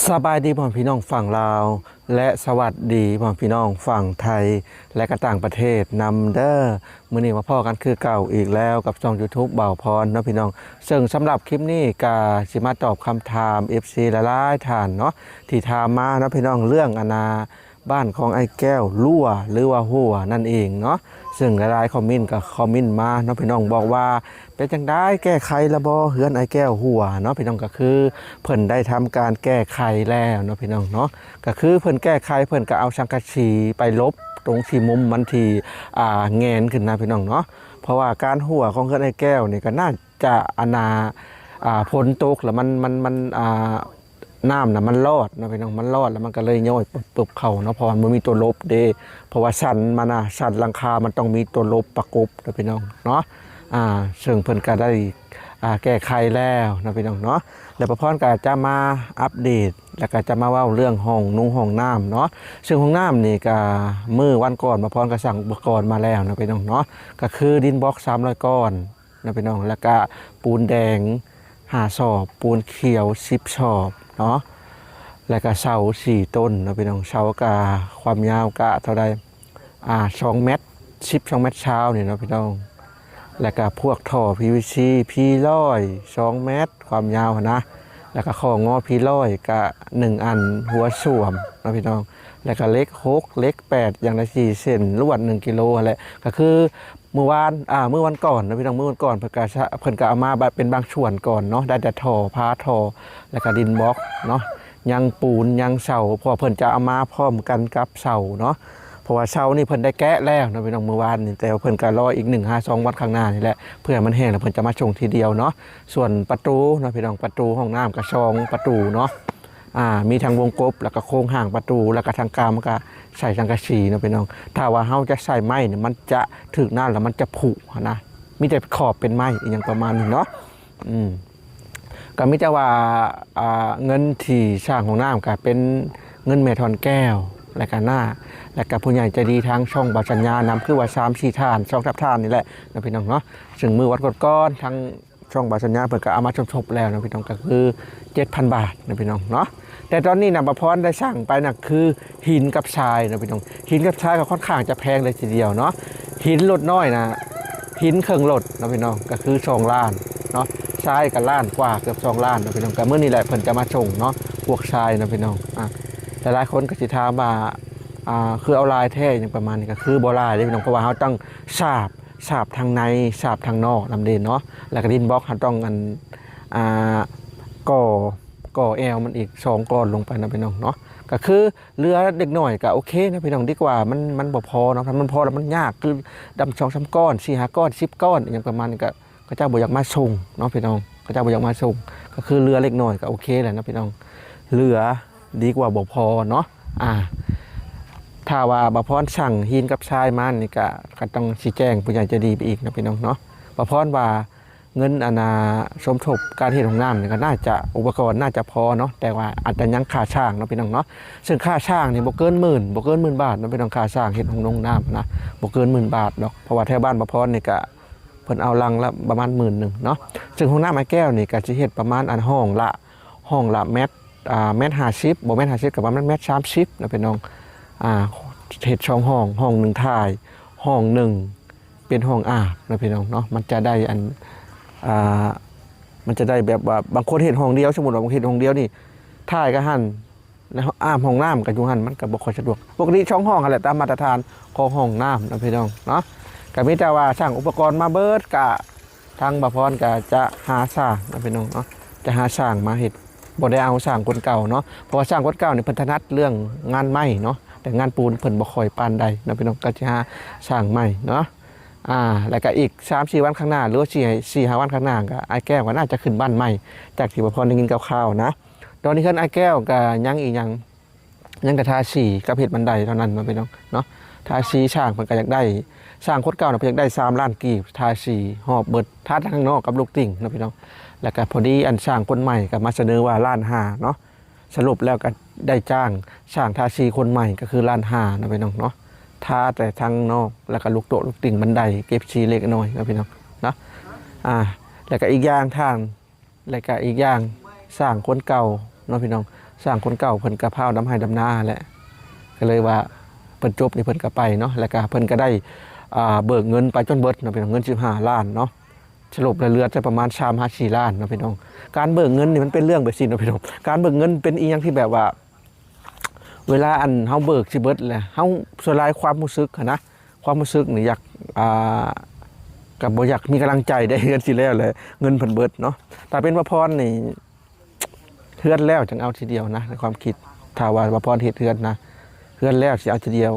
ສະບາຍດີພໍ່ແມ່ພີ່ນ້ອງຝັ່ງລາວ ແລະ ສະຫວັດດີພໍ່ແມ່ພີ່ນ້ອງຝັ່ງໄທ ແລະ ກໍຕ່າງປະເທດນຳເດີ້. ມື້ນີ້ມາພໍ້ກັນຄືເກົ່າອີກແລ້ວກັບຊ່ອງ YouTube ບ່າວພອນເນາະພີ່ນ້ອງ. ເຊິ່ງສຳລັບຄລິບນີ້ກໍຊິມາຕອບຄຳຖາມ ເອັຟຊີ ຫຼາຍໆທ່ານເນາະ ທີ່ຖາມມາເນາະພີ່ນ້ອງ ເລື່ອງອັນນາ ບ້ານຂອງອ້າຍແກ້ວຮົ່ວ ຫຼືວ່າຮົ່ວນັ້ນເອງເນາະ. ເຊິ່ງຫຼາຍໆຄອມເມັນກໍຄອມເມັນມາເນາະພີ່ນ້ອງ ບອກວ່າເປັນຈັ່ງໃດ ແກ້ໄຂລະບໍ່ ເຮືອນອ້າຍແກ້ວຮົ່ວເນາະພີ່ນ້ອງ. ກໍຄືເພິ່ນໄດ້ທຳການແກ້ໄຂແລ້ວເນາະພີ່ນ້ອງເນາະ. ກໍຄືເພິ່ນແກ້ໄຂ ເພິ່ນກໍເອົາສັງກະສີໄປຫຼົບຕົງທີ່ມຸມມັນທີ່ ອ່າ ແງນຂຶ້ນນະພີ່ນ້ອງເນາະ. ເພາະວ່າການຮົ່ວຂອງເຮືອນອ້າຍແກ້ວນີ້ກໍໜ້າຈະອັນນາ ອ່າ ຝົນຕົກແລ້ວມັນ ມັນ ມັນ ອ່າ ນ້ຳນະມັນລອດເນາະພີ່ນ້ອງ ມັນລອດແລ້ວມັນກໍເລີຍຍ້ອຍປຶບໆເຂົ້າເນາະ ເພາະວ່າມັນບໍ່ມີຕົວຫຼົບເດ້. ເພາະວ່າສັນມັນນະ ສັນຫຼັງຄາມັນຕ້ອງມີຕົວຫຼົບປະກົບເນາະພີ່ນ້ອງເນາະ. ອ່າ ເຊິ່ງເພິ່ນກໍໄດ້ ອ່າ ແກ້ໄຂແລ້ວເນາະພີ່ນ້ອງເນາະ. ແລ້ວປ້າພອນກໍຈະມາອັບເດດ ແລ້ວກໍຈະມາເວົ້າເລື່ອງຫ້ອງນຸ່ງຫ້ອງນ້ຳເນາະ. ເຊິ່ງຫ້ອງນ້ຳນີ້ກໍມື້ວັນກ່ອນປ້າພອນກໍສັ່ງອຸປະກອນມາແລ້ວເນາະພີ່ນ້ອງເນາະ. ກໍຄືດິນບລັອກສາມຮ້ອຍກ້ອນ ເນາະພີ່ນ້ອງ ແລ້ວກະປູນແດງຫ້າສອບ ປູນຂຽວສິບສອບເນາະ ແລ້ວກະເສົາສີ່ຕົ້ນເນາະພີ່ນ້ອງ. ເສົາກະຄວາມຍາວກະເທົ່າໃດ ອ່າ ສອງແມັດສິບ ສອງແມັດຊາວນີ້ເນາະພີ່ນ້ອງ. ແລ້ວກະພວກທໍ່ພີວີຊີ ພີຮ້ອຍ ສອງແມັດຄວາມຍາວຫັ້ນນະ ແລ້ວກະຂໍ້ງໍພີຮ້ອຍກະໜຶ່ງອັນ ຫົວສ້ວມເນາະພີ່ນ້ອງ. ແລ້ວກະເຫຼັກຫົກ ເຫຼັກແປດ ຢ່າງລະສີ່ເສັ້ນ ລວດໜຶ່ງກິໂລຫັ້ນແຫຼະ. ກະຄື ມື້ວານ ອ່າ ມື້ວັນກ່ອນເນາະພີ່ນ້ອງ ມື້ວັນກ່ອນເພິ່ນກະ ເພິ່ນກະເອົາມາແບບເປັນບາງສ່ວນກ່ອນເນາະ ໄດ້ແຕ່ທໍ່ ພາທໍ່ ແລ້ວກະດິນບລັອກເນາະ ຍັງປູນ ຍັງເສົາ ເພາະວ່າເພິ່ນຈະເອົາມາພ້ອມກັນກັບເສົາເນາະ. ເພາະວ່າເສົານີ້ເພິ່ນໄດ້ແກະແລ້ວເນາະພີ່ນ້ອງ ມື້ວານນີ້ ແຕ່ວ່າເພິ່ນກະລໍອີກໜຶ່ງຫາສອງວັນຂ້າງໜ້ານີ້ແຫຼະ ເພື່ອໃຫ້ມັນແຫ້ງແລ້ວເພິ່ນຈະມາສົ່ງທີດຽວເນາະ. ສ່ວນປະຕູເນາະພີ່ນ້ອງ ປະຕູຫ້ອງນ້ຳກະສອງປະຕູເນາະ ອ່າ ມີທັງວົງກົບ ແລ້ວກະໂຄງຮ່າງປະຕູ ແລ້ວກະທາງກາງມັນກະໃສ່ສັງກະສີເນາະພີ່ນ້ອງ. ຖ້າວ່າເຮົາຈະໃສ່ໄມ້ນີ້ ມັນຈະຖືກນ້ຳແລ້ວມັນຈະຜຸຫັ້ນນະ ມີແຕ່ຂອບເປັນໄມ້ອີ່ຫຍັງປະມານນີ້ເນາະ. ອືມ ກະມີແຕ່ວ່າ ອ່າ ເງິນທີ່ສ້າງຫ້ອງນ້ຳກະເປັນເງິນແມ່ທອນແກ້ວ ແລ້ວກະນ້າ ແລ້ວກະຜູ້ໃຫຍ່ໃຈດີທາງຊ່ອງບ່າວສັນຍານຳ ຄືວ່າສາມສີ່ທ່ານ ສອງສາມທ່ານນີ້ແຫຼະເນາະພີ່ນ້ອງເນາະ. ເຊິ່ງມື້ວັນກ່ອນໆ ທາງ ຊ່ອງບ່າວສັນຍາເພິ່ນກໍເອົາມາສົມທົບແລ້ວເນາະພີ່ນ້ອງ ກໍຄືເຈັດພັນບາດເນາະພີ່ນ້ອງເນາະ. ແຕ່ຕອນນີ້ນະ ປ້າພອນໄດ້ສັ່ງໄປນະ ຄືຫີນກັບຊາຍເນາະພີ່ນ້ອງ ຫີນກັບຊາຍກໍຄ່ອນຂ້າງຈະແພງເລີຍທີດຽວເນາະ. ຫີນລົດນ້ອຍນະ ຫີນເຄິ່ງລົດເນາະພີ່ນ້ອງ ກໍຄືສອງລ້ານເນາະ ຊາຍກໍລ້ານກວ່າ ເກືອບສອງລ້ານເນາະພີ່ນ້ອງ. ກໍມື້ນີ້ແຫຼະເພິ່ນຈະມາສົ່ງເນາະ ພວກຊາຍເນາະພີ່ນ້ອງ. ອ່າ ຫຼາຍໆຄົນກໍຊິຖາມວ່າ ອ່າ ຄືເອົາຫຼາຍແທ້ ຫຍັງປະມານນີ້ ກໍຄືບໍ່ຫຼາຍເດ້ພີ່ນ້ອງ ເພາະວ່າເຮົາຕ້ອງສາບ ສາບທາງໃນ ສາບທາງນອກນຳເດ້ເນາະ. ແລ້ວກະດິນບລັອກເຮົາຕ້ອງອັນ ອ່າ ກໍ່ ກໍ່ແອວມັນອີກສອງກ້ອນລົງໄປເນາະພີ່ນ້ອງເນາະ. ກະຄືເຫຼືອເລັກນ້ອຍກະໂອເຄເນາະພີ່ນ້ອງ ດີກວ່າມັນ ມັນບໍ່ພໍເນາະ. ຖ້າມັນພໍແລ້ວມັນຍາກ ຄືດຳສອງສາມກ້ອນ ສີ່ຫ້າກ້ອນ ສິບກ້ອນ ອີ່ຫຍັງປະມານນີ້ ກະ ເຂົາເຈົ້າບໍ່ຢາກມາສົ່ງເນາະພີ່ນ້ອງ ເຂົາເຈົ້າບໍ່ຢາກມາສົ່ງ. ກະຄືເຫຼືອເລັກນ້ອຍກະໂອເຄແລ້ວເນາະພີ່ນ້ອງ ເຫຼືອ ດີກວ່າບໍ່ພໍເນາະ. ອ່າ ຖ້າວ່າປ້າພອນສັ່ງຫີນກັບຊາຍມານີ້ກະ ກະຕ້ອງຊີ້ແຈງຜູ້ໃຫຍ່ໃຈດີໄປອີກເນາະພີ່ນ້ອງເນາະ. ປ້າພອນວ່າເງິນອັນນ່າ ສົມທົບການເຮັດຫ້ອງນ້ຳນີ້ກະໜ້າຈະ ອຸປະກອນໜ້າຈະພໍເນາະ ແຕ່ວ່າອາດຈະຍັງຄ່າຊ່າງເນາະພີ່ນ້ອງເນາະ. ເຊິ່ງຄ່າຊ່າງນີ້ບໍ່ເກີນໝື່ນ ບໍ່ເກີນໝື່ນບາດເນາະພີ່ນ້ອງ ຄ່າຊ່າງເຮັດຫ້ອງນ້ຳຫັ້ນນະ ບໍ່ເກີນໝື່ນບາດດອກ. ເພາະວ່າແຖວບ້ານປ້າພອນນີ້ກະ ເພິ່ນເອົາຫຼັງລະປະມານໝື່ນໜຶ່ງເນາະ. ເຊິ່ງຫ້ອງນ້ຳອ້າຍແກ້ວນີ້ກະຊິເຮັດປະມານອັນຫ້ອງລະ ຫ້ອງລະແມັດ ອ່າ ແມັດຫ້າສິບ ບໍ່ແມ່ນຫ້າສິບ ກໍປະມານແມັດສາມສິບເນາະພີ່ນ້ອງ. ອ່າ ເຮັດສອງຫ້ອງ ຫ້ອງໜຶ່ງຖ່າຍ ຫ້ອງໜຶ່ງເປັນຫ້ອງອາບເນາະພີ່ນ້ອງເນາະ. ມັນຈະໄດ້ອັນ ອ່າ ມັນຈະໄດ້ແບບວ່າ ບາງຄົນເຮັດຫ້ອງດຽວ ສົມມຸດວ່າເຮັດຫ້ອງດຽວນີ້ ຖ່າຍກະຫັ້ນ ແລ້ວອາບຫ້ອງນ້ຳກໍຢູ່ຫັ້ນ ມັນກໍບໍ່ຄ່ອຍສະດວກ. ປົກກະຕິສອງຫ້ອງຫັ້ນແຫຼະ ຕາມມາດຕະຖານຂອງຫ້ອງນ້ຳເນາະພີ່ນ້ອງເນາະ. ກໍມີແຕ່ວ່າສັ່ງອຸປະກອນມາເບິດ ກະທາງປ້າພອນກໍຈະຫາຊ່າງເນາະພີ່ນ້ອງເນາະ ຈະຫາຊ່າງມາເຮັດ ບໍ່ໄດ້ເອົາຊ່າງຄົນເກົ່າເນາະ. ເພາະວ່າຊ່າງຄົນເກົ່ານີ້ເພິ່ນຖະໜັດເລື່ອງງານໄມ້ເນາະ ແຕ່ງານປູນເພິ່ນບໍ່ຄ່ອຍປານໃດເນາະພີ່ນ້ອງ ກໍຈະຫາຊ່າງໃໝ່ເນາະ. ອ່າ ແລ້ວກໍອີກສາມສີ່ວັນຂ້າງໜ້າ ຫຼືວ່າສີ່ ສີ່ຫ້າວັນຂ້າງໜ້າ ກໍອ້າຍແກ້ວກໍໜ້າຈະຂຶ້ນບ້ານໃໝ່ ຈາກທີ່ປ້າພອນໄດ້ຍິນຂ່າວໆນະ. ຕອນນີ້ເຮືອນອ້າຍແກ້ວກໍຍັງອີກຫຍັງ ຍັງແຕ່ທາສີກັບເຮັດບັນໄດເທົ່ານັ້ນເນາະພີ່ນ້ອງເນາະ. ທາສີຊ່າງເພິ່ນກໍຢາກໄດ້ ຊ່າງຄົນເກົ່ານະ ເພິ່ນຢາກໄດ້ສາມລ້ານກີບ ທາສີຮອບເບິດ ທາທັງຂ້າງນອກກັບລູກຕິ່ງເນາະພີ່ນ້ອງ. ແລ້ວກໍພໍດີອັນຊ່າງຄົນໃໝ່ກໍມາສະເໜີວ່າລ້ານຫ້າເນາະ. ສະຫຼຸບແລ້ວກໍໄດ້ຈ້າງຊ່າງທາສີຄົນໃໝ່ກໍຄືລ້ານຫ້າເນາະພີ່ນ້ອງເນາະ. ທາແຕ່ທາງນອກ ແລ້ວກໍລູກໂຕະລູກຕິ່ງ ບັນໄດ ເກັບສີເລັກນ້ອຍເນາະພີ່ນ້ອງເນາະ. ອ່າ ແລ້ວກໍອີກຢ່າງທ່ານ ແລະກະອີກຢ່າງ ຊ່າງຄົນເກົ່າເນາະພີ່ນ້ອງ ຊ່າງຄົນເກົ່າເພິ່ນກໍພາວດຳໄຮ່ດຳນາຫັ້ນແຫຼະ ກໍເລີຍວ່າເພິ່ນຈົບນີ້ເພິ່ນກໍໄປເນາະ ແລ້ວກໍເພິ່ນກໍໄດ້ ອ່າ ເບີກເງິນໄປຈົນເບິດເນາະ ເປັນເງິນສິບຫ້າລ້ານເນາະ ສະຫຼຸບແລ້ວເຫຼືອແຕ່ປະມານສາມຫາສີ່ລ້ານເນາະພີ່ນ້ອງ. ການເບີກເງິນນີ້ມັນເປັນເລື່ອງແບບຊີ້ເນາະພີ່ນ້ອງ ການເບີກເງິນເປັນອີ່ຫຍັງທີ່ແບບວ່າ ເວລາອັນເຮົາເບີກຊິເບິດແລ້ວ ເຮົາ ສ່ວນຫຼາຍຄວາມຮູ້ສຶກຫັ້ນນະ ຄວາມຮູ້ສຶກນີ້ຢາກ ອ່າ ກໍບໍ່ຢາກມີກຳລັງໃຈເດ້ ເຮືອນຊິແລ້ວແລ້ວ ເງິນເພິ່ນເບິດເນາະ. ຖ້າເປັນວ່າພອນນີ້ ເຮືອນແລ້ວຈັ່ງເອົາທີດຽວນະ ໃນຄວາມຄິດ ຖ້າວ່າ ວ່າພອນເຮັດເຮືອນນະ ເຮືອນແລ້ວຊິເອົາທີດຽວ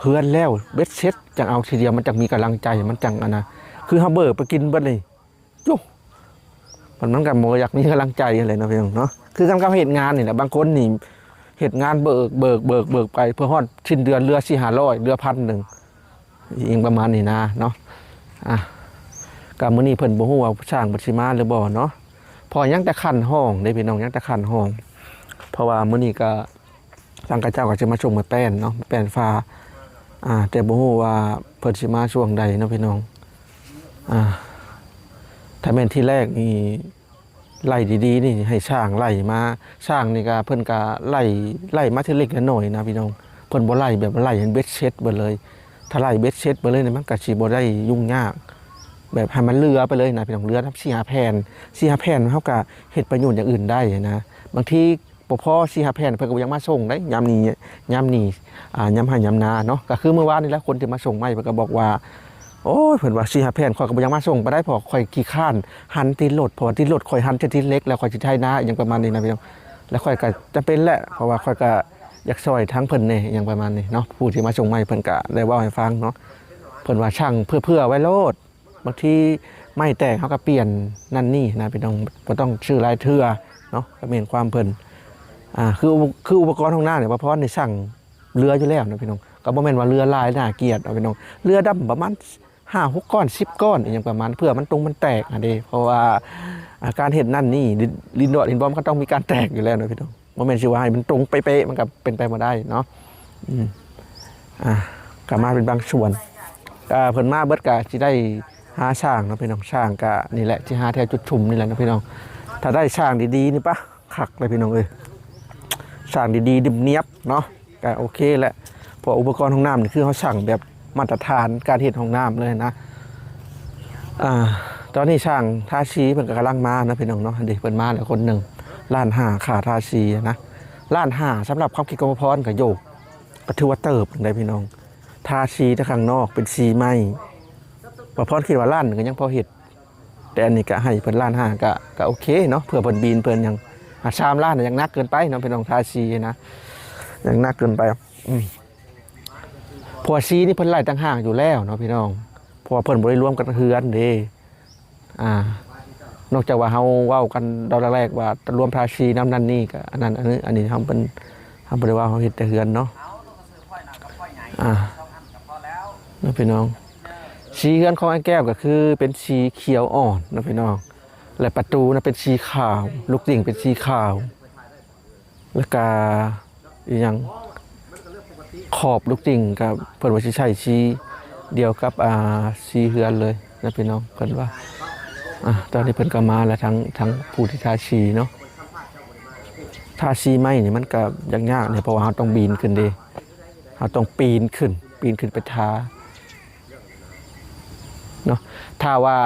ເຮືອນແລ້ວເບັດເສັດຈັ່ງເອົາທີດຽວ ມັນຈັ່ງມີກຳລັງໃຈ ມັນຈັ່ງອັນນະ ຄືເຮົາເບີກໄປກິນເບິດນີ້ ໂອ້ ມັນ ມັນກໍບໍ່ຢາກມີກຳລັງໃຈຫັ້ນແຫຼະເນາະພີ່ນ້ອງເນາະ. ຄືກັນກັບເຮັດງານນີ້ແຫຼະ ບາງຄົນນີ້ເຮັດງານເບີກ ເບີກ ເບີກ ເບີກໄປ ເພື່ອຮອດສິ້ນເດືອນເຫຼືອສີ່ຫ້າຮ້ອຍ ເຫຼືອພັນໜຶ່ງ ອີ່ຫຍັງປະມານນີ້ນະເນາະ. ອ່າ ກໍມື້ນີ້ເພິ່ນບໍ່ຮູ້ວ່າຊ່າງເພິ່ນຊິມາຫຼືບໍ່ເນາະ ເພາະຍັງແຕ່ຂັ້ນຫ້ອງເດ້ພີ່ນ້ອງ ຍັງແຕ່ຂັ້ນຫ້ອງ ເພາະວ່າມື້ນີ້ກໍ ທາງເຂົາເຈົ້າກໍຊິມາສົ່ງໄມ້ແປ້ນເນາະ ໄມ້ແປ້ນຝາ ອ່າ ແຕ່ບໍ່ຮູ້ວ່າເພິ່ນຊິມາຊ່ວງໃດເນາະພີ່ນ້ອງ. ອ່າ ຖ້າແມ່ນທີແລກນີ້ໄລ່ດີໆນີ້ໃຫ້ຊ່າງໄລ່ມາ ຊ່າງນີ້ກໍເພິ່ນກໍໄລ່ ໄລ່ມາທີເລັກທີນ້ອຍນະພີ່ນ້ອງ ເພິ່ນບໍ່ໄລ່ແບບໄລ່ໃຫ້ເບັດເສັດເບິດເລີຍ. ຖ້າໄລ່ເບັດເສັດເບິດເລີຍນີ້ ມັນກໍຊິບໍ່ໄດ້ຫຍຸ້ງຍາກ ແບບໃຫ້ມັນເຫຼືອໄປເລີຍນະພີ່ນ້ອງ ເຫຼືອນຳສີ່ຫ້າແຜ່ນ ສີ່ຫ້າແຜ່ນເຮົາກໍເຮັດປະໂຫຍດຢ່າງອື່ນໄດ້ນະ. ບາງທີ ບໍ່ພໍສີ່ຫ້າແຜ່ນ ເພິ່ນກໍບໍ່ຢາກມາສົ່ງເດ້ ຍາມນີ້ ຍາມນີ້ ອ່າ ຍາມໄຮ່ຍາມນາເນາະ. ກໍຄືມື້ວານນີ້ແຫຼະ ຄົນທີ່ມາສົ່ງໄມ້ເພິ່ນກໍບອກວ່າ ໂອ້ຍ ເພິ່ນວ່າສີ່ຫ້າແຜ່ນ ຂ້ອຍກໍບໍ່ຢາກມາສົ່ງປານໃດ ເພາະຂ້ອຍຂີ້ຄ້ານຫັນຕີນລົດ ເພາະວ່າຕີນລົດຂ້ອຍຫັນແຕ່ຕີນເຫຼັກ ແລ້ວຂ້ອຍຊິໄຖນາ ອີ່ຫຍັງປະມານນີ້ນະພີ່ນ້ອງ. ແລ້ວຂ້ອຍກໍຈຳເປັນແຫຼະ ເພາະວ່າຂ້ອຍກໍຢາກຊ່ອຍທາງເພິ່ນແດ່ ອີ່ຫຍັງປະມານນີ້ເນາະ. ຜູ້ທີ່ມາສົ່ງໄມ້ເພິ່ນກໍໄດ້ເວົ້າໃຫ້ຟັງເນາະ ເພິ່ນວ່າຊ່າງເພື່ອໆໄວ້ໂລດ ບາງທີໄມ້ແຕກເຮົາກໍປ່ຽນນັ້ນນີ້ນະພີ່ນ້ອງ ບໍ່ຕ້ອງຊື້ຫຼາຍເທື່ອເນາະ ກໍແມ່ນຄວາມເພິ່ນ. ອ່າ ຄື ຄືອຸປະກອນຫ້ອງນ້ຳນີ້ ປະພອນນີ້ສັ່ງເຫຼືອຢູ່ແລ້ວນະພີ່ນ້ອງ ກໍບໍ່ແມ່ນວ່າເຫຼືອຫຼາຍໜ້າກຽດເນາະພີ່ນ້ອງ ເຫຼືອດຳປະມານຫ້າຫົກກ້ອນ ສິບກ້ອນ ອີ່ຫຍັງປະມານ ເພື່ອມັນຕົງມັນແຕກຫັ້ນເດ້ ເພາະວ່າ ອ່າ ການເຮັດນັ້ນນີ້ ດິນ ດິນດອນ ດິນບອມ ກໍຕ້ອງມີການແຕກຢູ່ແລ້ວນະພີ່ນ້ອງ. ບໍ່ແມ່ນຊິວ່າໃຫ້ມັນຕົງເປະໆ ມັນກໍເປັນໄປບໍ່ໄດ້ເນາະ. ອືມ ອ່າ ກໍມາເປັນບາງສ່ວນ ກໍເພິ່ນມາເບິດກໍຊິໄດ້ຫາຊ່າງເນາະພີ່ນ້ອງ. ຊ່າງກໍນີ້ແຫຼະ ຊິຫາແຖວຈຸດຊຸມນີ້ແຫຼະເນາະພີ່ນ້ອງ. ຖ້າໄດ້ຊ່າງດີໆນີ້ປະ ຄັກເລີຍພີ່ນ້ອງເອີຍ ຊ່າງດີໆ ດິບນຽບເນາະ ກໍໂອເຄແຫຼະ ເພາະອຸປະກອນຫ້ອງນ້ຳນີ້ ຄືເຮົາສັ່ງແບບມາດຕະຖານການເຮັດຫ້ອງນ້ຳເລີຍນະ. ອ່າ ຕອນນີ້ຊ່າງທາສີເພິ່ນກໍກຳລັງມານະພີ່ນ້ອງເນາະ. ອັນນີ້ເພິ່ນມາແລ້ວຄົນໜຶ່ງ ລ້ານຫ້າຄ່າທາສີນະ ລ້ານຫ້າ ສຳລັບຄວາມຄິດຂອງປະພອນກໍໂຍກ ກໍຖືວ່າເຕີບໜຶ່ງໄດ໋ພີ່ນ້ອງ. ທາສີແຕ່ຂ້າງນອກເປັນສີໄມ້ ປະພອນຄິດວ່າລ້ານໜຶ່ງກໍຍັງພໍເຮັດ ແຕ່ອັນນີ້ກະໃຫ້ເພິ່ນລ້ານຫ້າ ກະ ກະໂອເຄເນາະ ເພື່ອເພິ່ນບີນເພິ່ນຫຍັງ. ອ່າ ສາມລ້ານນະຍັງໜັກເກີນໄປເນາະພີ່ນ້ອງ ທາສີນະ ຍັງໜັກເກີນໄປ. ອືມ ເພາະວ່າສີນີ້ເພິ່ນໄລ່ຕ່າງຫາກຢູ່ແລ້ວເນາະພີ່ນ້ອງ ເພາະວ່າເພິ່ນບໍ່ໄດ້ລວມກັນເຮືອນເດ້. ອ່າ ນອກຈາກວ່າເຮົາເວົ້າກັນຕອນແລກໆວ່າລວມທາສີນຳນັ້ນນີ້ ກະອັນນັ້ນ ອັນນີ້ ອັນນີ້ເຮົາເປັນ ເຮົາບໍ່ໄດ້ວ່າເຮົາເຮັດແຕ່ເຮືອນເນາະ. ອ່າ ເນາະພີ່ນ້ອງ ສີເຮືອນຂອງອ້າຍແກ້ວກໍຄືເປັນສີຂຽວອ່ອນເນາະພີ່ນ້ອງ ແລະ ປະຕູນະເປັນສີຂາວ ລູກຕິ່ງເປັນສີຂາວ ແລ້ວກະອີ່ຫຍັງ ຂອບລູກຕິ່ງກໍເພິ່ນວ່າຊິໃຊ້ສີດຽວກັບ ອ່າ ສີເຮືອນເລີຍນະພີ່ນ້ອງ ເພິ່ນວ່າ. ອ່າ ຕອນນີ້ເພິ່ນກໍມາແລ້ວ ທັງ ທັງຜູ້ທີ່ທາສີເນາະ. ທາສີໄມ້ນີ້ມັນກໍຍາກໆເດ ເພາະວ່າເຮົາຕ້ອງບີນຂຶ້ນເດ ເຮົາຕ້ອງປີນຂຶ້ນ ປີນຂຶ້ນໄປທາເນາະ. ຖ້າວ່າ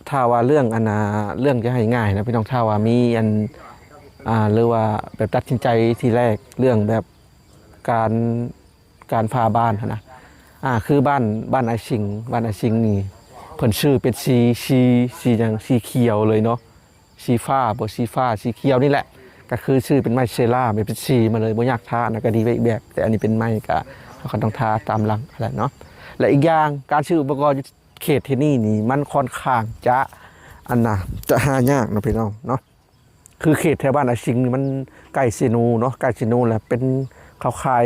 ຖ້າວ່າເລື່ອງອັນນ່າ ເລື່ອງຈະໃຫ້ງ່າຍນະພີ່ນ້ອງ ຖ້າວ່າມີອັນ ອ່າ ຫຼືວ່າແບບຕັດສິນໃຈທີແລກ ເລື່ອງແບບການ ການຝາບ້ານຫັ້ນນະ ອ່າ ຄືບ້ານ ບ້ານອ້າຍສິງ ບ້ານອ້າຍສິງນີ້ ເພິ່ນຊື້ເປັນສີ ສີ ສີຫຍັງ ສີຂຽວເລີຍເນາະ ສີຟ້າບໍ ສີຟ້າ ສີຂຽວນີ້ແຫຼະ ກໍຄືຊື້ເປັນໄມ້ເຊລາ ແບບເປັນສີມາເລີຍ ບໍ່ຍາກທານະ ກໍດີໄປອີກແບບ. ແຕ່ອັນນີ້ເປັນໄມ້ ກໍເຮົາກໍຕ້ອງທາຕາມຫຼັງຫັ້ນແຫຼະເນາະ. ແລະ ອີກຢ່າງ ການຊື້ອຸປະກອນຢູ່ເຂດທີ່ນີ້ນີ້ ມັນຄ່ອນຂ້າງຈະ ອັນນ່າ ຈະຫາຍາກເນາະພີ່ນ້ອງເນາະ. ຄືເຂດແຖວບ້ານອາຊິງນີ້ ມັນໃກ້ເຊໂນເນາະ ໃກ້ເຊໂນ ແລະ ເປັນ ເຂົາຂາຍ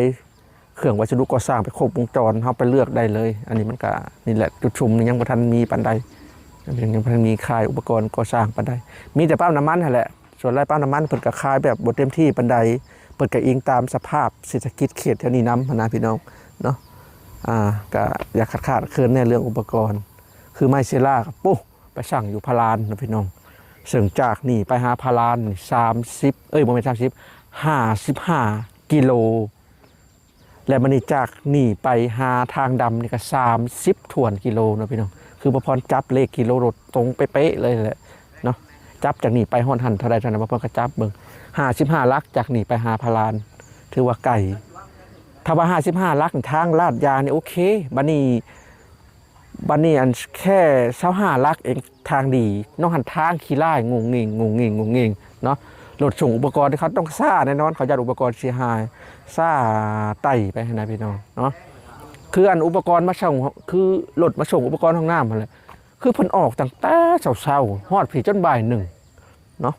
ເຄື່ອງວັດສະດຸກໍ່ສ້າງແບບຄົບວົງຈອນ ເຮົາໄປເລືອກໄດ້ເລີຍ. ອັນນີ້ມັນກະ ນີ້ແຫຼະ ຈຸດຊຸມນີ້ຍັງບໍ່ທັນມີປານໃດ ຍັງ ຍັງບໍ່ທັນມີຂາຍອຸປະກອນກໍ່ສ້າງປານໃດ. ມີແຕ່ປ້ຳນ້ຳມັນຫັ້ນແຫຼະ ສ່ວນຫຼາຍປ້ຳນ້ຳມັນເພິ່ນກະຂາຍແບບບໍ່ເຕັມທີ່ປານໃດ ເພິ່ນກະອີງຕາມສະພາບເສດຖະກິດເຂດແຖວນີ້ນຳຫັ້ນນະພີ່ນ້ອງເນາະ. ອ່າ ກະຢາກຂາດໆເຂີນແດ່ເລື່ອງອຸປະກອນ ຄືໄມ້ເຊລາກະ ໂອ້ ໄປສັ່ງຢູ່ພະລານນະພີ່ນ້ອງ ເຊິ່ງຈາກນີ້ໄປຫາພະລານນີ້ສາມສິບ ເອີຍ ບໍ່ແມ່ນສາມສິບ ຫ້າສິບຫ້າກິໂລ ແລະ ບາດນີ້ຈາກນີ້ໄປຫາທາງດຳນີ້ກໍສາມສິບຖ້ວນກິໂລເນາະພີ່ນ້ອງ. ຄືບໍ່ພອນຈັບເລກກິໂລລົດຕົງເປະໆເລີຍແຫຼະເນາະ, ຈັບຈາກນີ້ໄປຮອດຫັ້ນເທົ່າໃດເທົ່ານັ້ນ ບໍ່ພອນກໍຈັບເບິ່ງ ຫ້າສິບຫ້າຫຼັກ ຈາກນີ້ໄປຫາພະລານ ຖືວ່າໄກ. ຖ້າວ່າຫ້າສິບຫ້າຫຼັກ ທາງລາດຢາງນີ້ໂອເຄ. ບາດນີ້ ບາດນີ້ອັນແຄ່ຊາວຫ້າຫຼັກເອງ ທາງດີ, ນອກຫັ້ນທາງຂີ້ລ້າຍ ງຸ່ງງິ່ງ ງຸ່ງງິ່ງ ງຸ່ງງິ່ງເນາະ. ລົດສົ່ງອຸປະກອນທີ່ເຂົາຕ້ອງຊ້າແນ່ນອນ, ເຂົາຢ້ານອຸປະກອນເສຍຫາຍ ຊ້າໄຕ່ໄປຫັ້ນນະພີ່ນ້ອງເນາະ. ຄືອັນອຸປະກອນມາສົ່ງ ຄືລົດມາສົ່ງອຸປະກອນຫ້ອງນ້ຳຫັ້ນແຫຼະ, ຄືເພິ່ນອອກຕັ້ງແຕ່ເຊົ້າໆ ຮອດພີ້ຈົນບ່າຍໜຶ່ງ ເນາະ.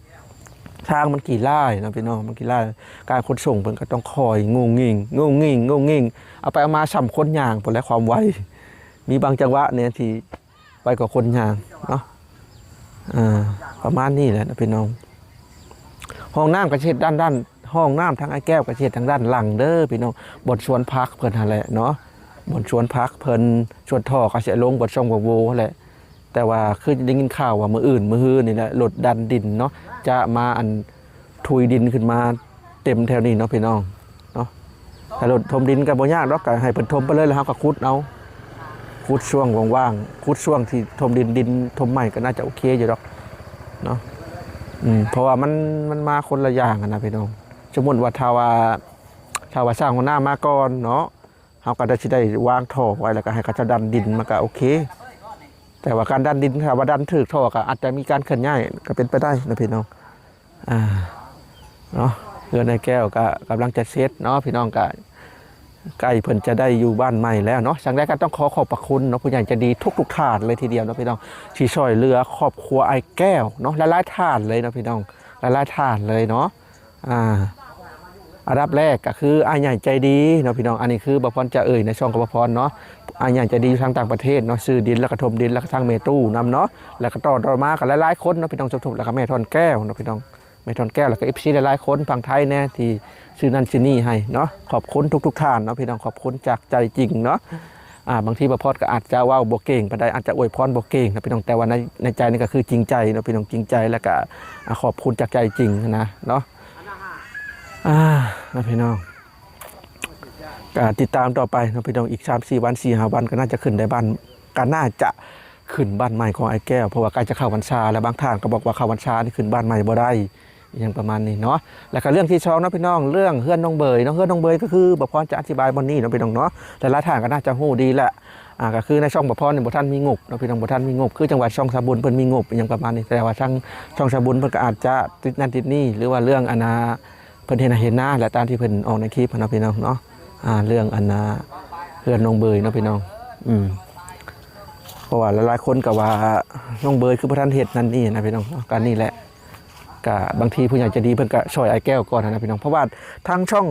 ທາງມັນຂີ້ລ້າຍເນາະພີ່ນ້ອງ, ມັນຂີ້ລ້າຍ, ການຂົນສົ່ງເພິ່ນກໍຕ້ອງຄອຍງຸ່ງງິ່ງ ງຸ່ງງິ່ງ ງຸ່ງງິ່ງ, ເອົາໄປເອົາມາສ່ຳຄົນຍ່າງພຸ້ນແຫຼະ ຄວາມໄວ. ມີບາງຈັງຫວະແດ່ທີ່ໄວກວ່າຄົນຍ່າງເນາະ. ອ່າ ປະມານນີ້ແຫຼະເນາະພີ່ນ້ອງ. ຫ້ອງນ້ຳກໍຊິເຮັດດ້ານ ດ້ານ ຫ້ອງນ້ຳທາງອ້າຍແກ້ວກໍຊິເຮັດທາງດ້ານຫຼັງເດີພີ່ນ້ອງ, ບ່ອນສວນຜັກເພິ່ນຫັ້ນແຫຼະເນາະ, ບ່ອນສວນຜັກເພິ່ນ, ສວນທໍ່ກໍຊິເອົາລົງບ່ອນຊ່ອງໂຫວ່ຫັ້ນແຫຼະ. ແຕ່ວ່າຄືໄດ້ຍິນຂ່າວວ່າມື້ອື່ນມື້ຮືນີ້ແຫຼະ ລົດດັນດິນເນາະ ຈະມາອັນທຸຍດິນຂຶ້ນມາເຕັມແຖວນີ້ເນາະພີ່ນ້ອງເນາະ. ຖ້າລົດຖົມດິນກໍບໍ່ຍາກດອກ, ກໍໃຫ້ເພິ່ນຖົມໄປເລີຍ ແລ້ວເຮົາກໍຂຸດເອົາ, ຂຸດຊ່ວງວ່າງໆ, ຂຸດຊ່ວງທີ່ຖົມດິນ, ດິນຖົມໃໝ່ກໍໜ້າຈະໂອເຄຢູ່ດອກເນາະ. ອືມ ເພາະວ່າມັນ, ມັນມາຄົນລະຢ່າງຫັ້ນນະພີ່ນ້ອງ. ສົມມຸດວ່າຖ້າວ່າ, ຖ້າວ່າສ້າງຫ້ອງນ້ຳມາກ່ອນເນາະ, ເຮົາກໍໄດ້ ຊິໄດ້ວາງທໍ່ໄວ້ ແລ້ວກໍໃຫ້ເຂົາເຈົ້າດັນດິນ ມັນກໍໂອເຄ. ແຕ່ວ່າການດັນດິນ ຖ້າວ່າດັນຖືກທໍ່ ກໍອາດຈະມີການເຄື່ອນຍ້າຍ ກໍເປັນໄປໄດ້ເນາະພີ່ນ້ອງ. ອ່າ ເນາະ, ເຮືອນອ້າຍແກ້ວກໍກຳລັງຈະເສັດເນາະພີ່ນ້ອງ, ກໍໃກ້ເພິ່ນຈະໄດ້ຢູ່ບ້ານໃໝ່ແລ້ວເນາະ. ຈັ່ງໃດກໍຕ້ອງຂໍຂອບພະຄຸນເນາະ ຜູ້ໃຫຍ່ໃຈດີທຸກໆທ່ານເລີຍທີດຽວເນາະພີ່ນ້ອງ, ທີ່ຊ່ວຍເຫຼືອຄອບຄົວອ້າຍແກ້ວເນາະ, ຫຼາຍໆທ່ານເລີຍເນາະພີ່ນ້ອງ, ຫຼາຍໆທ່ານເລີຍເນາະ. ອ່າ ອັນດັບແລກກໍຄືອ້າຍໃຫຍ່ໃຈດີເນາະພີ່ນ້ອງ, ອັນນີ້ຄືບ່າວພອນຈະເອີ່ຍໃນຊ່ອງຂອງບ່າວພອນເນາະ. ອ້າຍໃຫຍ່ໃຈດີຢູ່ທາງຕ່າງປະເທດເນາະ, ຊື້ດິນແລ້ວກໍຖົມດິນ ແລ້ວກໍທາງເມຕູ້ນຳເນາະ, ແລ້ວກໍຕໍ່ ຕໍ່ມາກໍຫຼາຍໆຄົນເນາະພີ່ນ້ອງ, ສົມທົບແລ້ວກໍແມ່ທ່ອນແກ້ວເນາະພີ່ນ້ອງ, ແມ່ທ່ອນແກ້ວ ແລ້ວກໍເອັຟຊີຫຼາຍໆຄົນຝັ່ງໄທແດ່ ທີ່ຊື້ນັ້ນຊື້ນີ້ໃຫ້ເນາະ. ຂອບຄຸນທຸກໆທ່ານເນາະພີ່ນ້ອງ, ຂອບຄຸນຈາກໃຈຈິງເນາະ. ອ່າ ບາງທີບ່າວພອນກໍອາດຈະເວົ້າບໍ່ເກັ່ງປານໃດ, ອາດຈະອວຍພອນບໍ່ເກັ່ງເນາະພີ່ນ້ອງ, ແຕ່ວ່າໃນ, ໃນໃຈນີ້ກໍຄືຈິງໃຈເນາະພີ່ນ້ອງ, ຈິງໃຈ ແລ້ວກໍ ອ່າ ຂອບຄຸນຈາກໃຈຈິງນະເນາະ. ອ່າ ເນາະພີ່ນ້ອງ, ກໍຕິດຕາມຕໍ່ໄປເນາະພີ່ນ້ອງ, ອີກສາມສີ່ວັນ ສີ່ຫ້າວັນ ກໍໜ້າຈະຂຶ້ນໄດ້ບ້ານ, ກໍໜ້າຈະຂຶ້ນບ້ານໃໝ່ຂອງອ້າຍແກ້ວ, ເພາະວ່າໃກ້ຈະເຂົ້າພັນສາແລ້ວ, ບາງທ່ານກໍບອກວ່າເຂົ້າພັນສານີ້ຂຶ້ນບ້ານໃໝ່ບໍ່ໄດ້ ອີ່ຫຍັງປະມານນີ້ເນາະ. ແລ້ວກໍເລື່ອງທີສອງເນາະພີ່ນ້ອງ, ເລື່ອງເຮືອນນ້ອງເບີຍເນາະ, ເຮືອນນ້ອງເບີຍກໍຄືບ່າວພອນຈະອະທິບາຍບ່ອນນີ້ເນາະພີ່ນ້ອງເນາະ, ຫຼາຍໆທ່ານກໍໜ້າຈະຮູ້ດີແຫຼະ. ອ່າ ກໍຄືໃນຊ່ອງບ່າວພອນນີ້ບໍ່ທັນມີງົບເນາະພີ່ນ້ອງ, ບໍ່ທັນມີງົບ ຄືຈັ່ງວ່າຊ່ອງສາບຸນເພິ່ນມີງົບອີ່ຫຍັງປະມານນີ້, ແຕ່ວ່າທາງຊ່ອງສາບຸນເພິ່ນກໍອາດຈະຕິດນັ້ນຕິດນີ້ ຫຼືວ່າເລື່ອງອັນນ່າ ເພິ່ນເຮັດໄຮ່ເຮັດນາ ແລະ ຕາມທີ່ເພິ່ນອອກໃນຄລິບຫັ້ນເນາະພີ່ນ້ອງເນາະ. ອ່າ ເລື່ອງອັນນ່າ ເຮືອນນ້ອງເບີຍເນາະພີ່ນ້ອງ, ອືມ ເພາະວ່າຫຼາຍໆຄົນກໍວ່ານ້ອງເບີຍຄືບໍ່ທັນເຮັດນັ້ນນີ້ນະພີ່ນ້ອງ, ກໍນີ້ແຫຼະ ກະບາງທີຜູ້ໃຫຍ່ໃຈດີເພິ່ນກະຊ່ອຍອ້າຍແກ້ວກ່ອນຫັ້ນນະພີ່ນ້ອງ, ເພາະວ່າທາງຊ່ອງ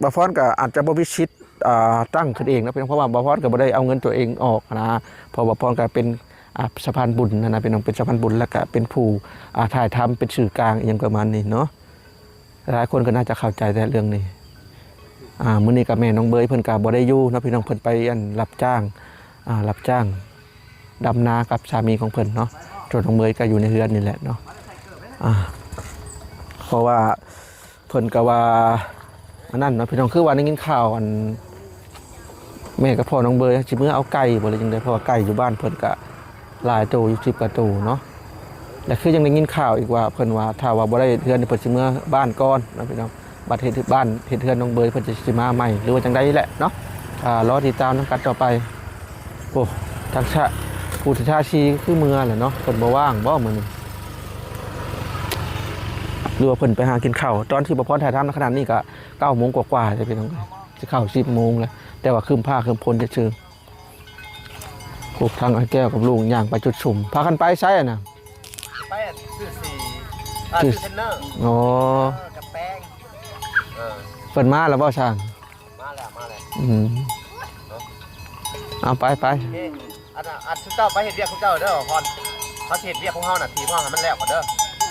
ບ່າວພອນກະອາດຈະບໍ່ມີສິດ ອ່າ ຕັ້ງຂຶ້ນເອງເນາະພີ່ນ້ອງ, ເພາະວ່າບ່າວພອນກະບໍ່ໄດ້ເອົາເງິນຕົວເອງອອກນະ, ເພາະບ່າວພອນກະເປັນ ອ່າ ສະພານບຸນຫັ້ນນະພີ່ນ້ອງ, ເປັນສະພານບຸນ ແລ້ວກະເປັນຜູ້ ອ່າ ຖ່າຍທຳ ເປັນສື່ກາງອີ່ຫຍັງປະມານນີ້ເນາະ. ຫຼາຍໆຄົນກໍໜ້າຈະເຂົ້າໃຈແຫຼະເລື່ອງນີ້. ອ່າ ມື້ນີ້ກະແມ່ນ້ອງເບີຍເພິ່ນກະບໍ່ໄດ້ຢູ່ເນາະພີ່ນ້ອງ, ເພິ່ນໄປ ອັນ ຮັບຈ້າງ ອ່າ ຮັບຈ້າງ ດຳນາກັບສາມີຂອງເພິ່ນເນາະ, ສ່ວນນ້ອງເບີຍກໍຢູ່ໃນເຮືອນນີ້ແຫຼະເນາະ. ອ່າ ເພາະວ່າເພິ່ນກໍວ່າອັນນັ້ນເນາະພີ່ນ້ອງ, ຄືວ່າໄດ້ຍິນຂ່າວ ອັນ ແມ່ກັບພໍ່ນ້ອງເບີຍຊິເມືອເອົາໄກ່ບໍ່ ຫຼືຈັ່ງໃດ, ເພາະວ່າໄກ່ຢູ່ບ້ານເພິ່ນກໍຫຼາຍໂຕຢູ່ ສິບກວ່າໂຕເນາະ. ແລະ ຄືຍັງໄດ້ຍິນຂ່າວອີກວ່າ ເພິ່ນວ່າຖ້າວ່າບໍ່ໄດ້ເຮືອນນີ້ ເພິ່ນຊິເມືອບ້ານກ່ອນເນາະພີ່ນ້ອງ. ບັດເຮັດບ້ານເຮັດເຮືອນນ້ອງເບີຍ ເພິ່ນຈະຊິມາໃໝ່ ຫຼືວ່າຈັ່ງໃດແຫຼະເນາະ, ອ່າ ລໍຕິດຕາມນຳກັນຕໍ່ໄປ. ໂອ້ ທັງຊະ ຜູ້ທີ່ທາສີຄືເມືອແຫຼະເນາະ, ເພິ່ນບໍ່ວ່າງບໍ່ມື້ນີ້ ຫຼືວ່າເພິ່ນໄປຫາກິນເຂົ້າ? ຕອນທີ່ບ່າວພອນຖ່າຍທຳໃນຂະນະນີ້ກະເກົ້າໂມງກວ່າໆແລ້ວພີ່ນ້ອງ, ຊິເຂົ້າສິບໂມງແລ້ວ, ແຕ່ວ່າຄຶ້ມຟ້າຄຶ້ມຝົນຊື່ໆ. ໂອ້ ທາງອ້າຍແກ້ວກັບລຸງຍ່າງໄປຈຸດສຸມ, ພາກັນໄປໃສຫັ້ນນະ? ໄປຊື້ສີ ອ່າ ຊື້ ຊື້ເທຣນເນີ. ອໍ ເອີ ກັບແປ້ງ. ເອີ ເພິ່ນມາແລ້ວບໍ່ຊ່າງ? ມາແລ້ວ ມາແລ້ວ. ອືມ ເອົາ ໄປ ໄປ. ໂອເຄ ອັນ ອັນ ຊຸມເຈົ້າໄປເຮັດວຽກຂອງເຈົ້າເດີ ພອນ. ເຮົາຊິເຮັດວຽກຂອງເຮົາ ໜ້າທີ່ຂອງເຮົາໃຫ້ມັນແລ້ວກ່ອນເດີ.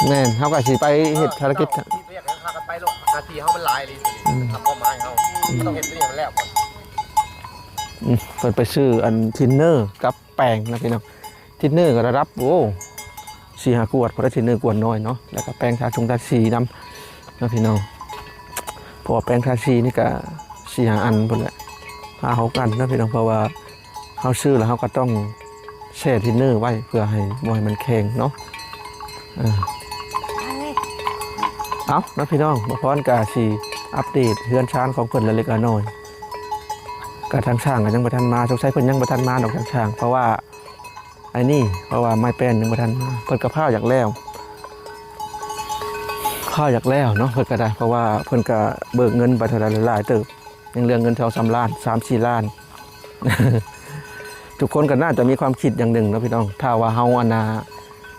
ແມ່ນ ເຮົາກໍຊິໄປເຮັດ ເອີ ພາລະກິດ ເຈົ້າເຮັດວຽກໃຫ້ເຮົາກັນໄປໂລດ, ໜ້າທີ່ເຮົາມັນຫຼາຍອີ່ຫຼີ. ອືມ ທຳຄວາມໝາຍເຮົາ ອືມ ເຮົາຕ້ອງເຮັດວຽກໃຫ້ມັນແລ້ວກ່ອນ. ອືມ ເພິ່ນໄປຊື້ອັນ ທິນເນີກັບແປ້ງນະພີ່ນ້ອງ. ທິນເນີກໍລະດັບ ໂອ້ ສີ່ຫ້າກວດ ພໍໄດ້ທິນເນີກວດນ້ອຍເນາະ, ແລ້ວກໍແປ້ງທາຊົງທາສີນຳນະພີ່ນ້ອງ. ເພາະວ່າແປງທາສີນີ້ກະສີ່ຫ້າອັນພຸ້ນແຫຼະ ຫ້າຫົກອັນເນາະພີ່ນ້ອງ ເພາະວ່າເຮົາຊື້ແລ້ວເຮົາກະຕ້ອງແຊ່ທິນເນີໄວ້ ເພື່ອໃຫ້ບໍ່ໃຫ້ມັນແຂງເນາະ. ເອີ ເອົາເນາະພີ່ນ້ອງ ບ່າວພອນກະຊິອັບເດດເຮືອນຊານຂອງເພິ່ນລະເລັກລະນ້ອຍ ກະທາງຊ່າງກະຍັງບໍ່ທັນມາ ສົງໄສເພິ່ນຍັງບໍ່ທັນມາດອກທາງຊ່າງ ເພາະວ່າ ໄອ້ນີ້ ເພາະວ່າໄມ້ແປ້ນຍັງບໍ່ທັນມາ ເພິ່ນກະພ້າວຢາກແລ້ວ ພ້າວຢາກແລ້ວເນາະ ເພິ່ນກະໄດ້ ເພາະວ່າເພິ່ນກະເບີກເງິນໄປເທົ່າໃດຫຼາຍເຕີບ ຍັງເຫຼືອເງິນສອງສາມລ້ານ ສາມສີ່ລ້ານ ທຸກຄົນກະໜ້າຈະມີຄວາມຄິດຢ່າງໜຶ່ງເນາະພີ່ນ້ອງ ຖ້າວ່າເຮົາ ອັນນ່າ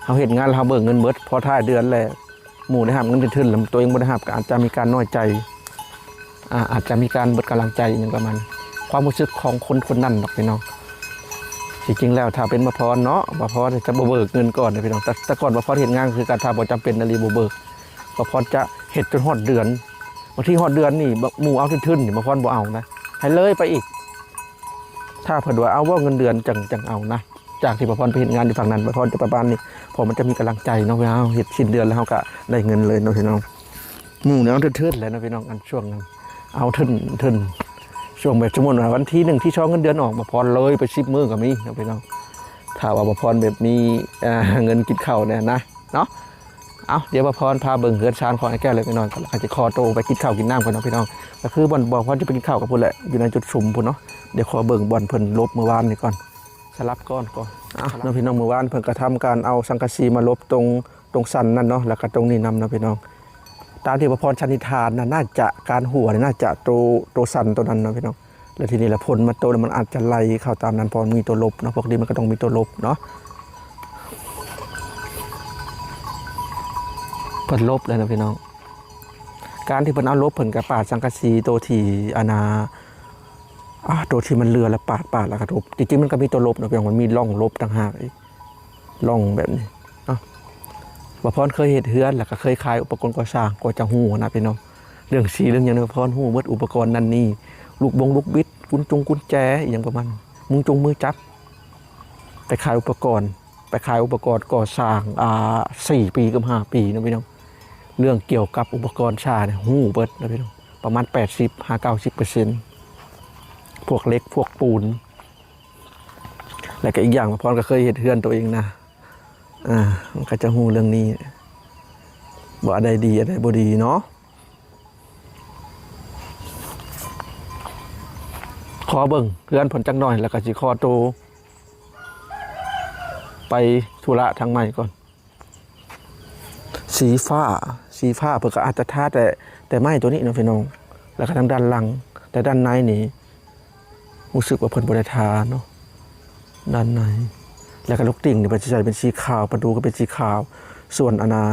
ເຮົາເຮັດງານແລ້ວເຮົາເບີກເງິນເບິດ ພໍທ້າຍເດືອນແລ້ວ ໝູ່ໄດ້ຮັບເງິນທຶນໆ ແລ້ວຕົວເອງບໍ່ໄດ້ຮັບ ກໍອາດຈະມີການນ້ອຍໃຈ ອາ ອາດຈະມີການເບິດກຳລັງໃຈອີ່ຫຍັງປະມານ ຄວາມຮູ້ສຶກຂອງຄົນຄົນນັ້ນດອກພີ່ນ້ອງ. ທີ່ຈິງແລ້ວຖ້າເປັນບ່າວພອນເນາະ ບ່າວພອນຈະບໍ່ເບີກເງິນກ່ອນເດ້ພີ່ນ້ອງ. ແຕ່ ແຕ່ກ່ອນບ່າວພອນເຮັດງານຄືກັນ ຖ້າບໍ່ຈຳເປັນອີ່ຫຼີບໍ່ເບີກ ບ່າວພອນຈະເຮັດຈົນຮອດເດືອນ ບາງທີຮອດເດືອນນີ້ ໝູ່ເອົາທຶນໆ ນີ້ ບ່າວພອນບໍ່ເອົານະ ໃຫ້ເລີຍໄປອີກ ຖ້າເພິ່ນວ່າເອົາເວົ້າເງິນເດືອນ ຈັ່ງ ຈັ່ງເອົານະ. ຈາກທີ່ບ່າວພອນໄປເຮັດງານຢູ່ຝັ່ງນັ້ນ ບ່າວພອນຈະປະມານນີ້ ເພາະມັນຈະມີກຳລັງໃຈເນາະ ເວລາເຮົາເຮັດສິ້ນເດືອນແລ້ວ ເຮົາກະໄດ້ເງິນເລີຍເນາະພີ່ນ້ອງ. ໝູ່ນີ້ເອົາທຶນໆ ແຫຼະເນາະພີ່ນ້ອງ ອັນຊ່ວງນັ້ນເອົາທຶນ ທຶນ ຊ່ວງແບບສົມມຸດວ່າວັນທີໜຶ່ງ ທີສອງ ເງິນເດືອນອອກ ບ່າວພອນເລີຍໄປສິບມື້ກະມີເນາະພີ່ນ້ອງ ຖ້າວ່າບ່າວພອນແບບມີ ເອີ ເງິນກິນເຂົ້າແດ່ນະເນາະ. ເອົາ ດຽວບ່າວພອນພາເບິ່ງເຮືອນຊານຂອງອ້າຍແກ້ວເລັກນ້ອຍກ່ອນ ແລ້ວກະຊິຂໍໂຕໄປກິນເຂົ້າກິນນ້ຳກ່ອນເນາະພີ່ນ້ອງ. ກະຄືບ່ອນບ່າວພອນຈະໄປກິນເຂົ້າກະພຸ້ນແຫຼະ ຢູ່ໃນຈຸດຊຸມພຸ້ນເນາະ. ດຽວຂໍເບິ່ງບ່ອນເພິ່ນຫຼົບມື້ວານນີ້ກ່ອນ ສະຫຼັບກ່ອນ ກໍ ເອົາເນາະພີ່ນ້ອງ ມື້ວານເພິ່ນກະທຳການເອົາສັງກະສີມາຫຼົບຕົງ ຕົງສັນນັ້ນເນາະ ແລ້ວກະຕົງນີ້ນຳເນາະພີ່ນ້ອງ. ຕາມທີ່ບ່າວພອນສັນນິຖານນະ ໜ້າຈະການຮົ່ວນີ້ໜ້າຈະໂຕ ໂຕສັນໂຕນັ້ນເນາະພີ່ນ້ອງ. ແລ້ວທີນີ້ລະຝົນມາຕົກແລ້ວ ມັນອາດຈະໄຫຼເຂົ້າຕາມນັ້ນ ເພາະມັນມີຕົວຫຼົບເນາະ ປົກກະຕິມັນກະຕ້ອງມີຕົວຫຼົບເນາະ. ເພິ່ນຫຼົບແລ້ວເນາະພີ່ນ້ອງ ການທີ່ເພິ່ນເອົາຫຼົບ ເພິ່ນກະປາດສັງກະສີໂຕທີ່ ອັນນ່າ ອາ ໂຕທີ່ມັນເຫຼືອລະປາດ ປາດແລ້ວກະຫຼົບ. ຈິງໆ ມັນກະມີຕົວຫຼົບເນາະພີ່ນ້ອງ ມັນມີຮ່ອງຫຼົບຕ່າງຫາກອີກ ຮ່ອງແບບນີ້ເນາະ. ບ່າວພອນເຄີຍເຮັດເຮືອນ ແລ້ວກະເຄີຍຂາຍອຸປະກອນກໍ່ສ້າງ ກໍຈະຮູ້ນະພີ່ນ້ອງ ເລື່ອງສີເລື່ອງຫຍັງນີ້ ບ່າວພອນຮູ້ເບິດ ອຸປະກອນນັ້ນນີ້ ລູກບົງລູກບິດ ກຸນຈົງກຸນແຈ ອີ່ຫຍັງປະມານ ມືຈົງມືຈັບ ໄປຂາຍອຸປະກອນ ໄປຂາຍອຸປະກອນກໍ່ສ້າງ ອາ ສີ່ປີກັບຫ້າປີເນາະພີ່ນ້ອງ. ເລື່ອງກ່ຽວກັບອຸປະກອນຊ່ານີ້ຮູ້ເບິດເນາະພີ່ນ້ອງ ປະມານແປດສິບຫາເກົ້າສິບເປີເຊັນ ພວກເຫຼັກພວກປູນ. ແລ້ວກະອີກຢ່າງ ພອນກະເຄີຍເຮັດເຮືອນໂຕເອງນະ ອາ ມັນກະຈະຮູ້ເລື່ອງນີ້ ວ່າອັນໃດດີ ອັນໃດບໍ່ດີເນາະ. ຂໍເບິ່ງເຮືອນເພິ່ນຈັກໜ້ອຍ ແລ້ວກະຊິຂໍໂຕໄປທຸລະທາງໃໝ່ກ່ອນ. ສີຟ້າ ສີຟ້າເພິ່ນກະອາດຈະທາແຕ່ ແຕ່ໄມ້ໂຕນີ້ເນາະພີ່ນ້ອງ ແລ້ວກະທາງດ້ານຫຼັງ ແຕ່ດ້ານໃນນີ້ ຮູ້ສຶກວ່າເພິ່ນບໍ່ໄດ້ທາເນາະ ດ້ານໃນ. ແລ້ວກະລູກຕິ່ງນີ້ເພິ່ນຊິໃສ່ເປັນສີຂາວ ປະຕູກະເປັນສີຂາວ ສ່ວນອັນນ່າ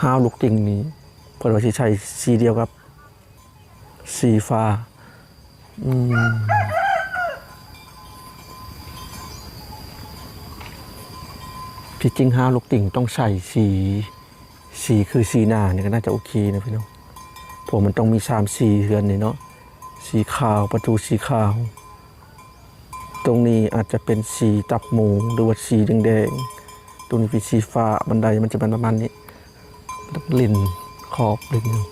ຮາວລູກຕິ່ງນີ້ ເພິ່ນວ່າຊິໃສ່ສີດຽວກັບສີຟ້າ. ອືມ ທີ່ຈິງຮາວລູກຕິ່ງຕ້ອງໃສ່ສີ ສີຄືສີໜ້ານີ້ກະໜ້າຈະໂອເຄນະພີ່ນ້ອງ ເພາະມັນຕ້ອງມີສາມສີເຮືອນນີ້ເນາະ ສີຂາວ ປະຕູສີຂາວ ຕົງນີ້ອາດຈະເປັນສີຕັບໝູ ຫຼືວ່າສີແດງໆ ຕົງນີ້ເປັນສີຟ້າ ບັນໄດມັນຈະເປັນປະມານນີ້ ຫຼິ້ນຂອບຫຼິ້ນຫຍັງ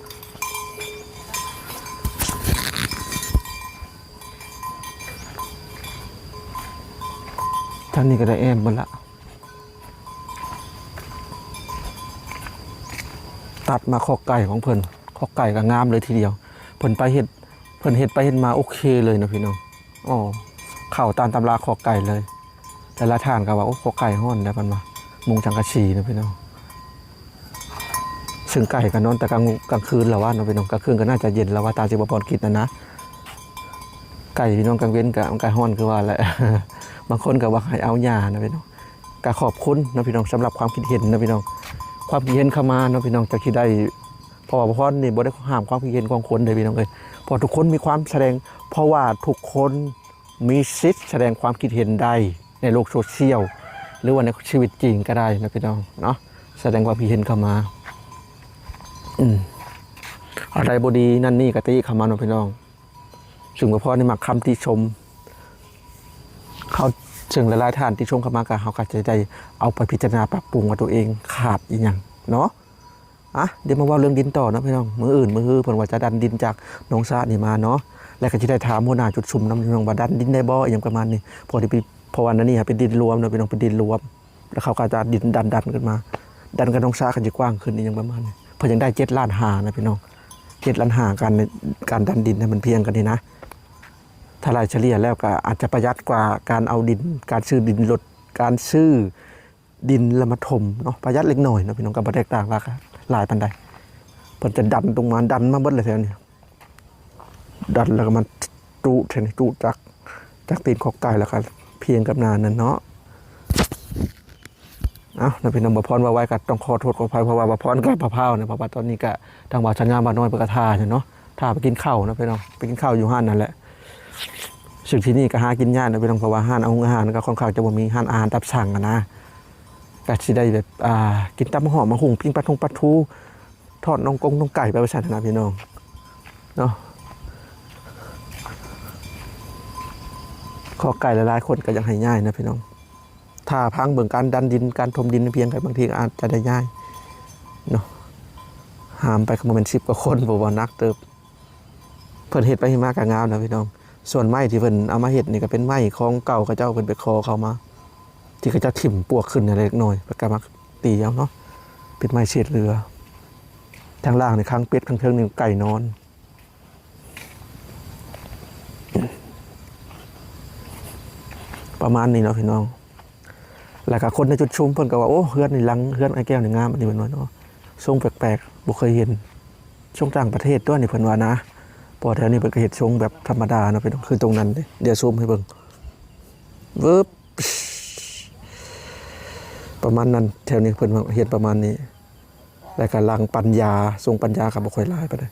ທາງນີ້ກະໄດ້ແອ້ມເບິດລະ. ຕັດມາຄອກໄກ່ຂອງເພິ່ນ ຄອກໄກ່ກະງາມເລີຍທີດຽວ ເພິ່ນໄປເຮັດ ເພິ່ນເຮັດໄປເຮັດມາໂອເຄເລີຍເນາະພີ່ນ້ອງ. ອໍ ເຂົ້າຕາມຕຳລາຄອກໄກ່ເລີຍ ແຕ່ລະທ່ານກະວ່າ ໂອ້ ຄອກໄກ່ຮ້ອນແລ້ວ ເພິ່ນວ່າ ມຸງສັງກະສີເນາະພີ່ນ້ອງ. ຊຶ່ງໄກ່ກະນອນແຕ່ກາງ ກາງຄືນລະວ່າເນາະພີ່ນ້ອງ ກາງຄືນກະໜ້າຈະເຢັນລະວ່າ ຕາມທີ່ບ່າວພອນຄິດຫັ້ນນະ. ໄກ່ພີ່ນ້ອງ ກາງເວັນກະ ມັນກະຮ້ອນຄືວ່າແຫຼະ ບາງຄົນກະວ່າໃຫ້ເອົາຫຍ້າເນາະພີ່ນ້ອງ. ກະຂອບຄຸນເນາະພີ່ນ້ອງ ສຳລັບຄວາມຄິດເຫັນເນາະພີ່ນ້ອງ ຄວາມຄິດເຫັນເຂົ້າມາເນາະພີ່ນ້ອງ ຈະຊິໄດ້ ເພາະວ່າບ່າວພອນນີ້ບໍ່ໄດ້ຫ້າມຄວາມຄິດເຫັນຂອງຄົນເດ້ພີ່ນ້ອງເອີຍ ເພາະທຸກຄົນມີຄວາມສະແດງ ເພາະວ່າທຸກຄົນມີສິດສະແດງຄວາມຄິດເຫັນໄດ້ໃນໂລກໂຊຊຽວ ຫຼືວ່າໃນຊີວິດຈິງກະໄດ້ເນາະພີ່ນ້ອງເນາະ ສະແດງຄວາມຄິດເຫັນເຂົ້າມາ. ອືມ ອັນໃດບໍ່ດີນັ້ນນີ້ກະຕິເຂົ້າມາເນາະພີ່ນ້ອງ. ຊຶ່ງບ່າວພອນນີ້ມັກຄຳຕິຊົມ ເຮົາ ຊຶ່ງຫຼາຍໆທ່ານຕິຊົມເຂົ້າມາກະ ເຮົາກະຈະໄດ້ເອົາໄປພິຈາລະນາປັບປຸງວ່າໂຕເອງຂາດອີ່ຫຍັງເນາະ. ອ່ະ ດຽວມາເວົ້າເລື່ອງດິນຕໍ່ເນາະພີ່ນ້ອງ. ມື້ອື່ນມື້ຮືເພິ່ນວ່າຈະດັນດິນຈາກໜອງສະນີ້ມາເນາະ ແລ້ວກໍຊິໄດ້ຖາມຫົວໜ້າຈຸດຊຸມນຳພີ່ນ້ອງວ່າດັນດິນໄດ້ບໍ່ ອີ່ຫຍັງປະມານນີ້. ເພາະທີ່ ເພາະວ່າອັນນີ້ເປັນດິນລວມເນາະພີ່ນ້ອງ ເປັນດິນລວມ ແລ້ວເຂົາກໍຈະດິນດັນໆຂຶ້ນມາ ດັນກັບໜອງສະກໍຈະກວ້າງຂຶ້ນ ອີ່ຫຍັງປະມານນີ້. ເພິ່ນຢາກໄດ້ເຈັດລ້ານຫ້ານະພີ່ນ້ອງ ເຈັດລ້ານຫ້າ ການ ການດັນດິນໃຫ້ມັນພຽງກັນນີ້ນະ. ຖ້າໄລ່ສະເລ່ຍແລ້ວກໍອາດຈະປະຢັດກວ່າການເອົາດິນ ການຊື້ດິນລົດ ການຊື້ ດິນແລ້ວມາຖົມເນາະ ປະຢັດເລັກນ້ອຍເນາະພີ່ນ້ອງ ກໍບໍ່ແຕກຕ່າງຫຼາຍປານໃດ. ເພິ່ນຈະດັນລົງມາ ດັນມາເບິດເລີຍແຖວນີ້ ດັນແລ້ວກໍມາຈູດແຖວນີ້ ຈູດຈາກ ຈາກຕີນຄອກໄກ່ ແລ້ວກໍພຽງກັບໜ້ານັ້ນເນາະ. ເອົ້າ ເນາະພີ່ນ້ອງ ບ່າວພອນເວົ້າໄວກໍຕ້ອງຂໍໂທດຂໍອະໄພ ເພາະວ່າບ່າວພອນກັບບ່າວພາວນີ້ ເພາະວ່າຕອນນີ້ກໍທາງບ່າວສັນຍາ ບ່າວນ້ອຍເພິ່ນກໍຖ້າຢູ່ເນາະ ຖ້າໄປກິນເຂົ້າເນາະພີ່ນ້ອງ ໄປກິນເຂົ້າຢູ່ຮ້ານນັ້ນແຫຼະ. ຊຶ່ງທີ່ນີ້ກໍຫາກິນຍາກນະພີ່ນ້ອງ ເພາະວ່າຮ້ານອາຫານກໍຄ່ອນຂ້າງຈະບໍ່ມີ ຮ້ານອາຫານຕາມສັ່ງຫັ້ນນະ ກໍຊິໄດ້ແບບ ອ່າ ກິນຕຳບັກຫອມ ໝາກຫຸ່ງ ປີ້ງປາທົ່ງປາທູ ທອດໜັງກົງໜັງໄກ່ໄປວ່າຊັ້ນນະພີ່ນ້ອງເນາະ. ຄອກໄກ່ຫຼາຍໆຄົນກໍຢາກໃຫ້ຍ້າຍນະພີ່ນ້ອງ ຖ້າຟັງເບິ່ງການດັນດິນ ການຖົມດິນພຽງກັນ ບາງທີກໍອາດຈະໄດ້ຍ້າຍເນາະ. ຫາມໄປກໍບໍ່ແມ່ນສິບກວ່າຄົນ ບໍ່ວ່າໜັກເຕີບ. ເພິ່ນເຮັດໄປເຮັດມາກໍງາມນະພີ່ນ້ອງ. ສ່ວນໄມ້ທີ່ເພິ່ນເອົາມາເຮັດນີ້ກໍເປັນໄມ້ຂອງເກົ່າ ເຂົາເຈົ້າເພິ່ນໄປຂໍເຂົາມາ ທີ່ເຂົາເຈົ້າຖິ້ມປວກຂຶ້ນນັ້ນເລັກນ້ອຍ ເພິ່ນກໍມາຕີເອົາເນາະ ເປັນໄມ້ເສດເຫຼືອ. ທາງລ່າງນີ້ຂັງເປັດ ທາງເທິງນີ້ໄກ່ນອນ ປະມານນີ້ເນາະພີ່ນ້ອງ. ແລ້ວກໍຄົນໃນຈຸດຊຸມເພິ່ນກໍວ່າ ໂອ້ ເຮືອນນີ້ ຫຼັງເຮືອນອ້າຍແກ້ວນີ້ງາມ ອັນນີ້ເພິ່ນວ່າເນາະ ຊົງແປກໆ ບໍ່ເຄີຍເຫັນ ຊົງຕ່າງປະເທດຕົວະນີ້ ເພິ່ນວ່ານະ. ເພາະວ່າແຖວນີ້ເພິ່ນກໍເຮັດຊົງແບບທຳມະດາເນາະພີ່ນ້ອງ ຄືຕົງນັ້ນເດ້ ດຽວຊູມໃຫ້ເບິ່ງ ວຶບ ປະມານນັ້ນ ແຖວນີ້ເພິ່ນເຮັດປະມານນີ້. ແລ້ວກໍຫຼັງປັນຍາ ຊົງປັນຍາກໍບໍ່ຄ່ອຍຫຼາຍປານໃດ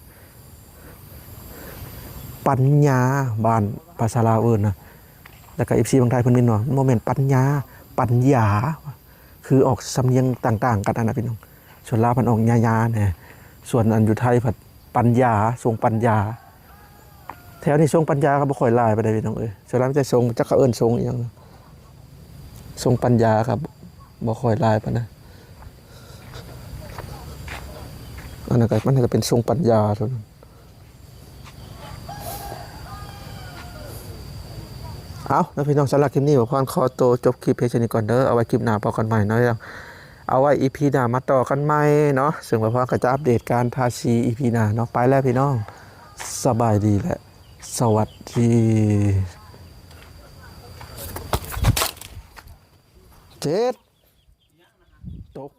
ປັນຍາ ບ້ານພາສາລາວເອີ້ນນະ. ແລ້ວກໍເອັຟຊີທາງໄທເພິ່ນເມັ້ນວ່າ ມັນບໍ່ແມ່ນປັນຍາ ປັນຢາ ຄືອອກສຳນຽງຕ່າງໆກັນຫັ້ນນະພີ່ນ້ອງ. ສ່ວນລາວເພິ່ນອອກຍາໆແດ່ ສ່ວນອັນຢູ່ໄທພັດປັນຢາ ຊົງປັນຢາ. ແຖວນີ້ຊົງປັນຢາກໍບໍ່ຄ່ອຍຫຼາຍປານໃດພີ່ນ້ອງເອີຍ ສ່ວນຫຼາຍມີແຕ່ຊົງ ຈັກເຂົາເອີ້ນຊົງອີ່ຫຍັງ ຊົງປັນຢາກໍບໍ່ຄ່ອຍຫຼາຍປານໃດ. ອັນນັ້ນກໍ ມັນກໍເປັນຊົງປັນຢາເທົ່ານັ້ນ. ເອົາເນາະພີ່ນ້ອງ ສຳລັບຄລິບນີ້ ບ່າວພອນຂໍໂຕຈົບຄລິບພຽງເທົ່ານີ້ກ່ອນເດີ ເອົາໄວ້ຄລິບໜ້າພໍ້ກັນໃໝ່ເນາະ. ເອົາໄວ້ອີພີໜ້າມາຕໍ່ກັນໃໝ່ເນາະ ຊຶ່ງບ່າວພອນກໍຈະອັບເດດການທາສີອີພີໜ້າເນາະ. ໄປແລ້ວພີ່ນ້ອງ ສະບາຍດີ ແລະ ສະຫວັດດີ. ເຈັດ ຕົກ.